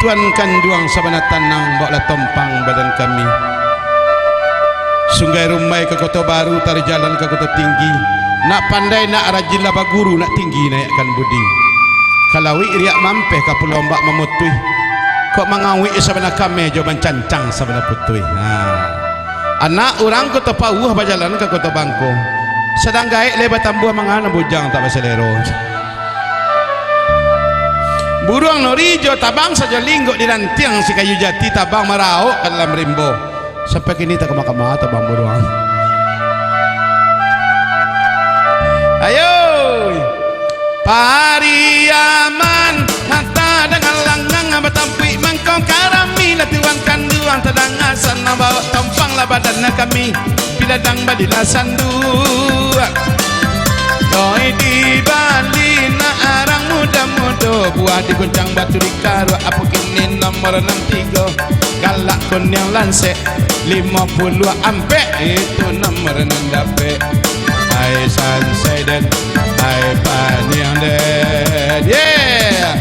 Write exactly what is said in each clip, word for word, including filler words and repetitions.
Tuan kanduang sabana tanang, baoklah tompang badan kami. Sunggai Rumbai ka Koto Baru, taruih jalan ka Koto Tinggi. Nak pandai, nak rajinlah baguru, nak tinggi naiakkan budi. Ka lauik riak mampeh, ka pulau ombak mamutuih. Kok mangauik sabana kameh, jo mancancang sabana putuih. Ha. Anak urang Koto Pauah bajalan ka Koto Bangko. Sadang gaek lai batambuah, mangana bujang tak basalero. Buruang nori jo tabang sajo linggok di rantiang si kayu jati, tabang maraok ka dalam rimbo. Sampai kini takama-kama tabang buruang. Ayo. Pariaman, hata dangan langang, batampuik mangko karami, lah tuan kanduang tadanga sanang, baok tompanglah badan kami. Pidadang balilah sanduak. Doi di Bali nak arang mudo-mudo, buah di gunjang batu di karuak, apo kini nomor anam tigo. Galak kuniang lansek, limo puluah ampek, itu nomor nan dapek. Ai sansai den, ai paniang den. Yeah!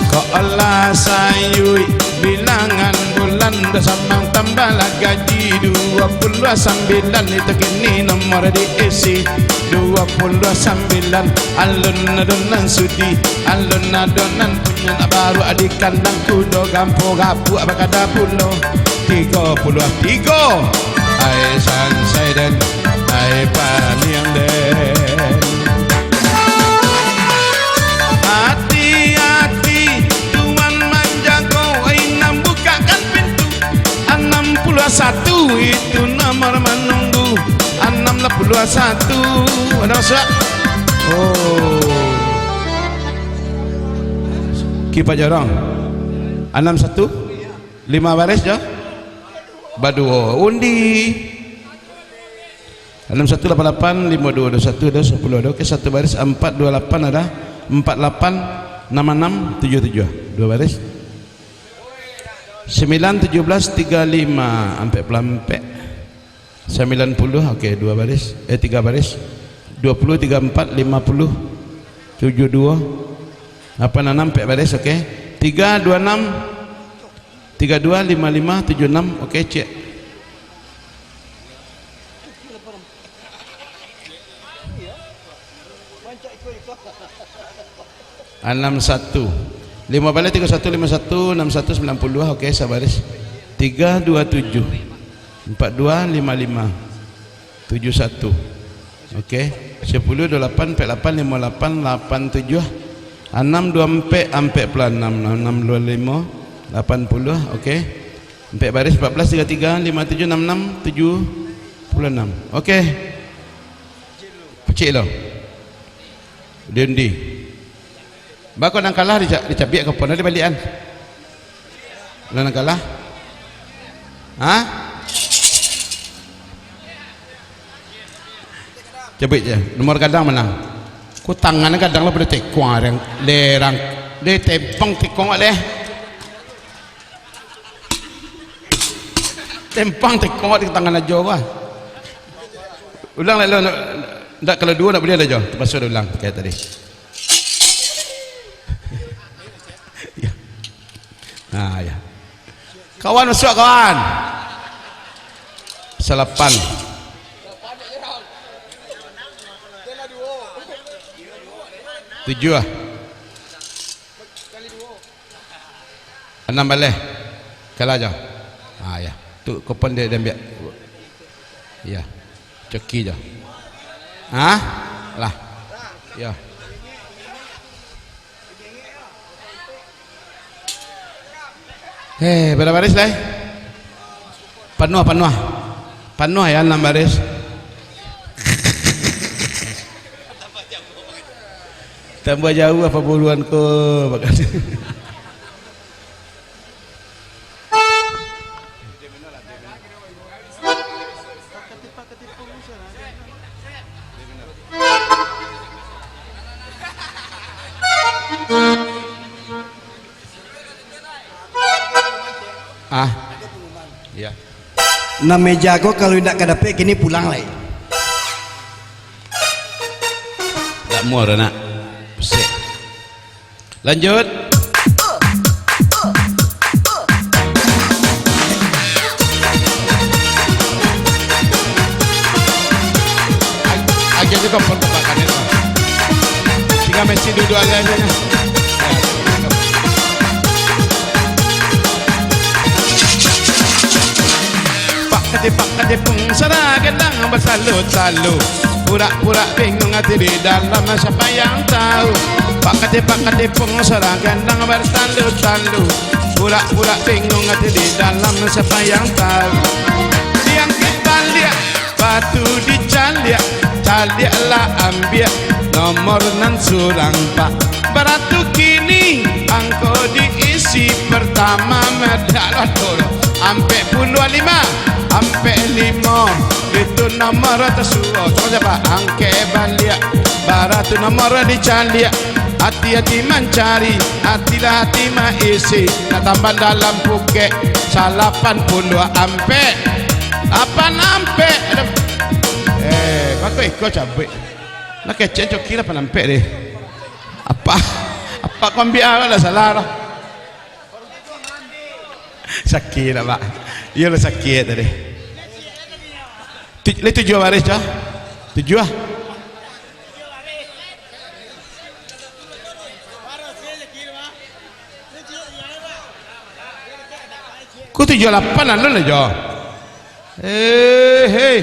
Kok lah sayui bilangan bulan, dah samang tambahlah gaji, duo puluah sambilan itu kini nomor diisi. Duo puluah sambilan, alun ado nan sudi, alun ado nan punyo, nak baruak di kandang kudo, gampo gapuak bakada pulo. Tigo puluah tigo, ai sansai den, ai paniang den. Ati-ati, Tuan manjago, inang bukakan pintu. Anam puluah satu, itu nomor manunggu. Anam lah puluah satu. Ada maso? Oh. Kipak jorong. Anam satu. Lima baris jo. Baduo. Undi. Anam satu lapan lapan, limo duo duo satu, ado sapuluah ado. Oke, satu baris, ampat duo lapan ado, ampat lapan, anam anam, tujuah tujuah. Duo baris. Sambilan tujuah belas, tigo limo, ampek puluah ampek. Sambilan puluah, oke, duo baris. Eh, tigo baris. Duo puluah, tigo ampat, limo puluah, tujuah duo, lapan anam, ampek baris, oke. Tigo duo anam, tigo duo, limo limo, tujuah anam, oke, cek. Anam satu. Limo baleh, tigo satu, limo satu, anam satu, sambilan puluah, oke, sabaris. Tigo duo tujuah. Ampat duo limo limo. Tujuah satu. Oke. Sapuluah, duo lapan, ampek lapan, limo lapan, lapan tujuah, anam duo ampek, ampek puluah anam, anam duo limo, lapan puluah, oke. Ampek baris, ampat baleh, tigo tigo, limo tujuah, anam anam, tujuah puluah anam. Oke. Pacik lo. Diundi. Bako nan kalah dica-, dicabiak ka pon, dibaliakan. Lah nan kalah? Ha? Cabuik je. Nomor gadang manang. Ko tangan gadang lah pado tekuang, lerang. Deh, tempang tekuang deh. Tempang tekuang di tangan ajo bah. Ulang lah, ulang. Ndak, kalau duo ndak buliah lah jo. Terpakso ulang kayak tadi. Ya. Nah, ya. Kawan masuak, kawan. Salapan. Tujuah. Anam baleh. Kalah jo. Ha, ya. Tu kupon dia, dia ambiak. Ya. Coki jo. Ha? Lah. Ya. Eh, bara baris lai? Panuah, panuah. Panuah ya, anam baris. Tambah jauah apa buruan ko, bakas. Ah. Iya. Nan meja ko kalau indak ka dapek, kini pulang lai. Ndak muah dah, nak. Pesek. Lanjut. Duduak lai nyo. Pak Katipak Katipung, sarah gandang basalu-salu. Purak-purak bingung ati di dalam, siapa yang tahu? Pak Katipak Katipung, sarah gandang basalu-salu. Purak-purak bingung ati di dalam, siapa yang tahu? Diangkek baliak, batu dicaliak, caliak lah ambiak nomor nan surang, Pak. Baratu kini angko diisi pertama, madak lah tu. Ampek puluah lima, ampek limo, itu nomor tasuo. Coba, coba, angkek baliak, baratu nomor dicaliak. Ati-ati mancari, atilah ati maisi, nak tambah dalam pukek, salapan puluah ampek. Lapan ampek. Aduh. Eh, bako iko cabuik. Lah kecek coki lapan ampek deh. Apa? Apa kau ambiak lah, lah salah lah. Sakik lah, Pak. Iyo lah sakik tadi. Tu-, lah tujuah baris, cah. Tujuah. Ku tujuah lapan alun lah jo. Eh, hei.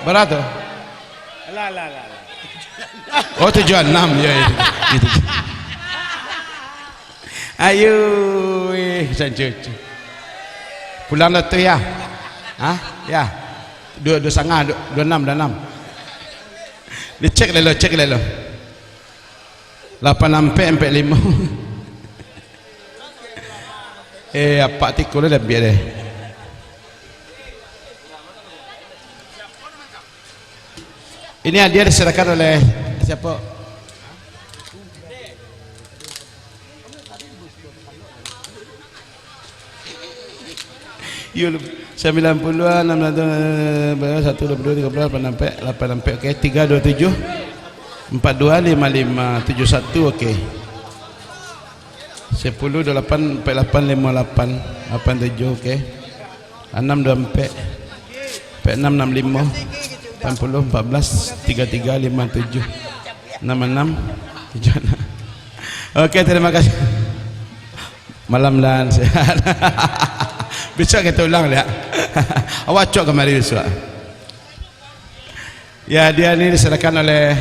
Bara tu? Oh, tujuah anam, yo, yo. Gitu. Ayo, eh, sancucu. Pulang dah tu, ya? Hah? Ya. Dua, dua sangah, dua, dua anam, dua anam. Dicek lelo, cek lelo. Lapan ampek, ampek limo. Eh, apak tiko lah diambiak deh. Ini hadiah diserahkan oleh siapa? Iyo, lu-, sambilan puluah, anam ratus, satu, dua puluh, tiga puluh, lapan ampek, lapan ampek, oke, tiga dua tujuh, empat dua lima lima, tujuh satu, oke. Sepuluh, dua lapan, ampek lapan, limo lapan, lapan tujuh, oke. Anam dua ampek, ampek anam, anam limo, lapan puluh, empat belas, tiga tiga, lima tujuh, anam anam, tujuh anam. Oke, terima kasih. Malam dan sehat. Besok kita ulang, liak. Awak acok kamari besok. Ya, hadiah ni diserahkan oleh,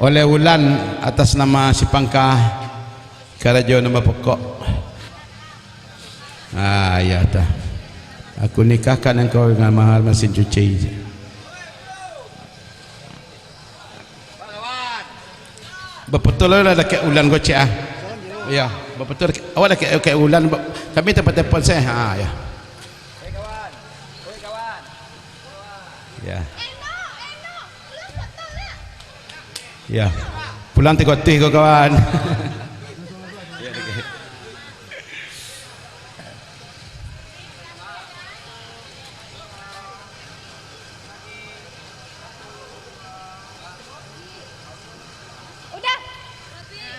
oleh Wulan atas nama si Pangka Karajo Namba Pokok. Ah, ya, tah. Aku nikahkan engkau dengan mahar mesin cuci. Bapatua lah dakek Wulan gocek ah. Ya, bapatua dakek, awak dakek, dakek Wulan, ba-, kami tempat telepon saya. Ha, ya. Ya. Ya. Pulang tigo tih ko, kawan.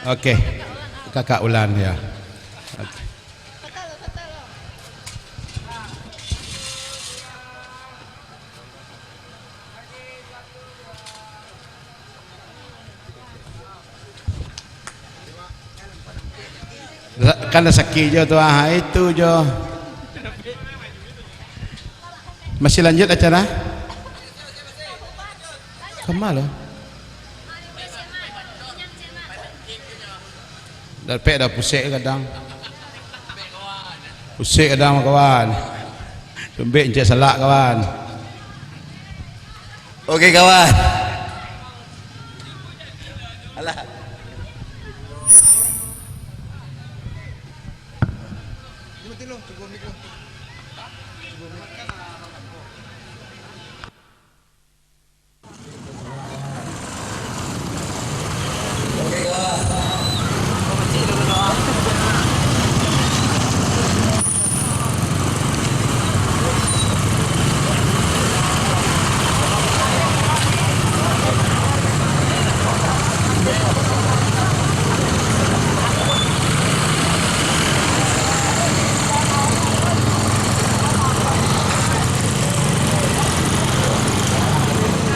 Oke. Kakak Ulan, ya. Oke. Kan lah sakik jo tu, ah, itu jo. Masih lanjut acara? Kama lo? Dapek dah pusek kadang. Pusek kadang, kawan. Tumbek encik salak, kawan. Oke, kawan. Alah.